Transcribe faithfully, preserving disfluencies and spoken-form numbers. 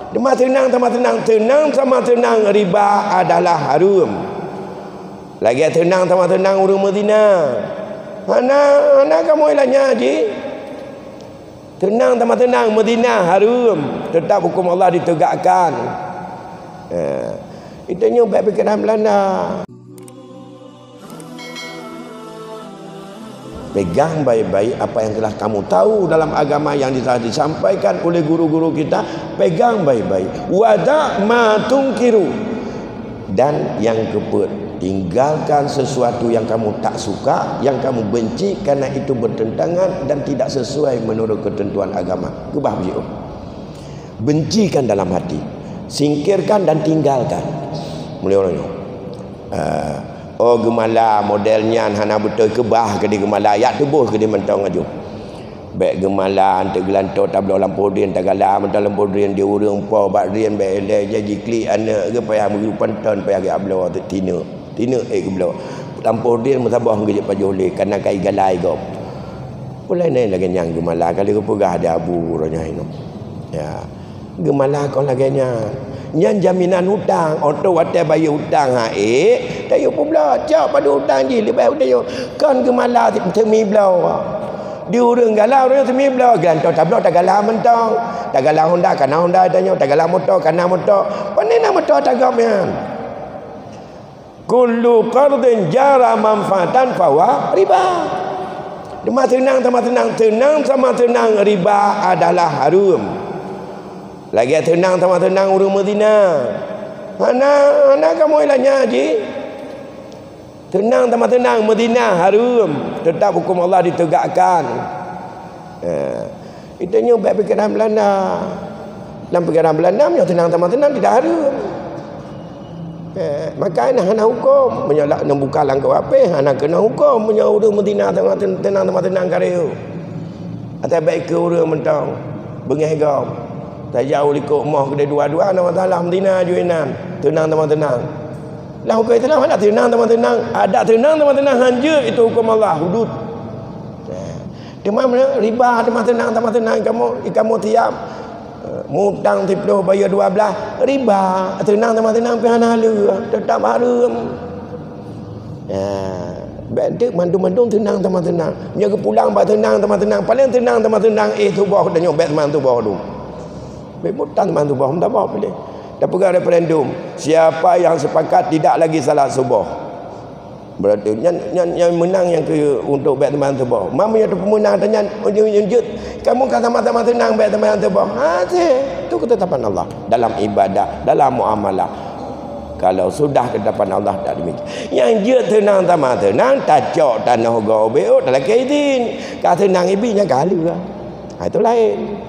Teuma seunang sama seunang, seunang sama seunang riba adalah hareuem. Lagée seunang sama seunang ureuëng meuzina. Hana, hana kamoe lanya jih. Seunang sama seunang meuzina hareuem, teutap huköm Allah ditegakkan. Eh, itu nyoe baik pikiran Belanda. Pegang baik-baik apa yang telah kamu tahu dalam agama yang telah disampaikan oleh guru-guru kita. Pegang baik-baik. Wada' ma tungkiru. Dan yang keempat, tinggalkan sesuatu yang kamu tak suka, yang kamu benci karena itu bertentangan dan tidak sesuai menurut ketentuan agama. Keubah beujiôh. Bencikan dalam hati, singkirkan dan tinggalkan. Mulai orang nyoe. Ah, oh, geumala model nyan hana beutôi, keubah keudeh geumala, yak tuboh keudeh mantong aju. Bék geumala, anteuk geulantoe tabloe lam poh drien, tagala mantong lam poh drien, di ureuëng po bak drien, bék ilée jai jiklik aneuëk geuh payah meugeupanton, payah geubloe tineuk. Tineuk ék geubloe. Lam poh drien meusaboh geujeuet pajoh lé, kana kai galai gob. Ulée nyan lagée nyan geumala ka lheueh geupeugah di abu roh nyan inoe. Ya. Geumala kon lagée nyan. Nyan jaminan utang. Oto watée bayeue utang ha ék, tayue peubloe, cok padub utang jih leubeh udeb. Kon geumala teumi bloe. Di ureuëng gala ureuëng teumi bloe, gantoe tabloe tagala mantong. Tagala Honda, kana Honda tanyoe, tagala moto, kana moto. Pane na moto tagob nyan. Kullu qardin jara manfaatan fahuwa riba. Teuma seunang sama seunang, seunang sama seunang riba adalah hareuem. Lagée seunang sama seunang ureuëng meuzina. Hana, hana kamoe lanya jih. Seunang sama seunang meuzina hareuem, teutap huköm Allah ditegakkan. Eh, itu nyoe baik pikiran Belanda. Lam pikiran Belanda, meunyoe seunang sama seunang tidak hareuem. Eh, maka hana, hana huköm. Meunyoe lak neubuka lam K U H P, hana keunong huköm. Meunyoe ureuëng meuzina sama sen-, seunang sama seunang kareu. Atai baik keu ureuëng mantong. Beungéh gob. Tajak u likot moh keudeh dua-dua, hana masalah meuzina ju inan. Seunang sama seunang. Lam huköm Islam hana seunang sama seunang. Adak seunang sama seunang hanjeuet, itu huköm Allah, hudud. Eh, Teuma riba, teuma seunang, teuma seunang kamoe, kamoe tiap, eh, mutang siplôh bayeue dua blaih, riba, seunang teuma seunang pih hana le, teutap hareuem. Ya, bék teuk mandum-mandum seunang teuma seunang. Nyoe geupulang bak seunang teuma seunang, paleng seunang teuma seunang, eh, suboh tanyoe bék teuma suboh dum. Bék mutang teuma suboh, meutabah piléh. Tapeugah referendum, siapa yang sepakat tidak lagi salat suboh. Berarti nyan, nyan, nyan meunang nyang keu untuk bék teuma suboh. Meunyoe teupeumeunang tanyan, ujong-ujong jeuet, kamoe ka sama-sama seunang bék teuma suboh. Ha, teuh. Itu ketetapan Allah dalam ibadah, dalam muamalah. Kalau sudah ketetapan Allah tak demikian. Nyang jeuet seunang sama seunang, tacok tanoh gob bék, oh, talakée idin. Ka seunang ibi nyang ka haleue. Ha, itu laén.